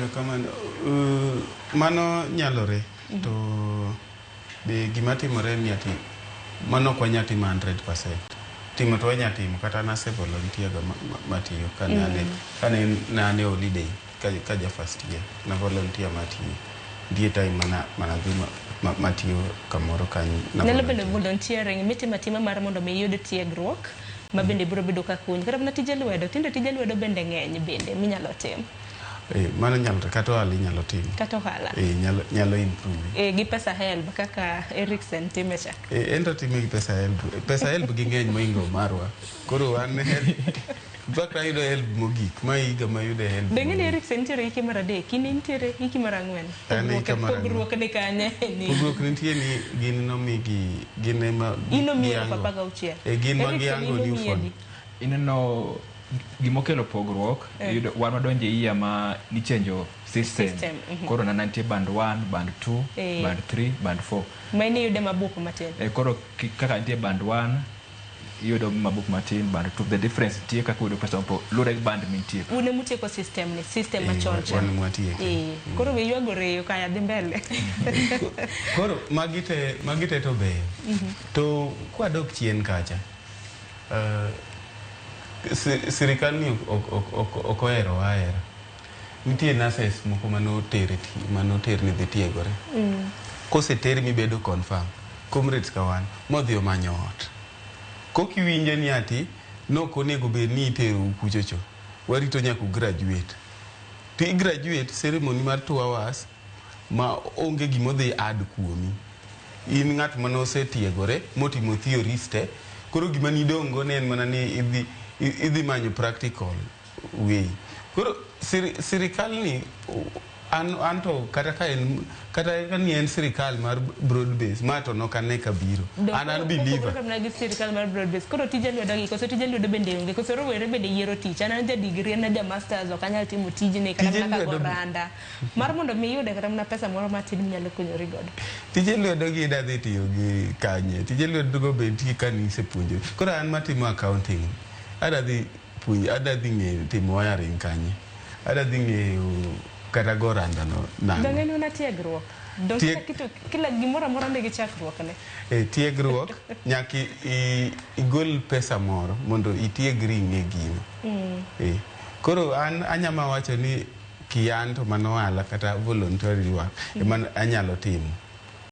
Erokamano. Mano nyalore to be gima timore en ni ati mano ok wanyal timo 100%. Timo to wanya timo kata an ase volunteer ga matiyo kane ane kane ne an e holiday ka ja first year na volunteer matiyo. Nitie time mana dhi matiyo kamoro kanyo na Nyalo bedo volunteer. Volunteering mitimo atima mar mondo mi iyud tiegruok ma bende biro bedo ka konyi. Kata mana tije lwedo, tinde tije lwedo bende ng'eny bende minyalo tim. Mano nyalore, kata ohala inyalo timo. Kata ohala. Nyalo improve. Gi pesa HELB kaka Erikson time cha. En to time gi pesa HELB. Pesa HELB gi ng'eny mohingo marwa. Koro wan HELB. In fact ayudo HELB mogik. Ma higa mayudo HELB. Be ng'eni mogik. Erikson nitiere hike mar adek, in intiere hiki mar ang'wen. An hika mar ang'wen. Pogruok ni kanye? Ni Pogruok nitie ni gin nomigi gin ema In omiyi eluf giango. 16. Gin ma Erikson giango in new omiyi phone. adi? Ineno gimokelo pogruok, iyudo wan wadonjo e year ma nichenjo system. System, Koro na nitie band 1, band 2, band 3, band 4. Ma in iyude mabup matin. Koro kaka nitie band 1 iyudo mabup matin, band 2 the difference nitie kaka iyudo pesa mopo luwore gi band mintie. Un emutieko system ni, system machon cha. Wan ema watieke. Koro we ywago reyo kaya dhi mbele. Koro magi te to beyo. To kwadok chien kacha, sirikal ni ok oherowa ahera. Nitie nurses moko manoter ni dhi tiegore. Koseter mibedo confirm, comrades ka wan, modhi omanyo ot. Kokiwinje ni ati nok onego bed ni iterou kuchocho. Warito nyaka u graduate. To i graduate ceremony mar 2 hours ma onge gimodhi add kuomi. In ng'at mane osetiegore motimo theories te, koro gima nidong' go ne en mana ni idhi manyo practical way. Koro sirikal ni an to kata ka en kata ka ni en sirikal mar broad base ma to nok ane ka biro. An believer. Koro gi sirikal mar broad base. Koro tije lwedo gi koso tije lwedo bende onge koso rowere bende yiero tich. An ja degree, an ja masters, ok anyal timo tijni kata Tije mana ka lwedo goranda. Mar mondo mi iyude kata mana pesa moro matin minyalo konyori godo. Tije lwedo gi idwa dhi tiyo gi kanye? Tije lwedo go be nitie ka nisepuonjori. Koro an matimo accounting, adwa dhi puonj, adwa dhi ng'eyo timo wiring kanye? Adwa dhi ng'eyo kata go randa no nang'o? Donge en mana tiegruok? Donge kila kitu, kila gimoro amora nigi chakruok ne. Tiegruok nyaka igol pesa moro mondo itiegri ing'e gino. Koro an anyama wacho ni kian to mano ohala kata voluntary work ema anyalo timo.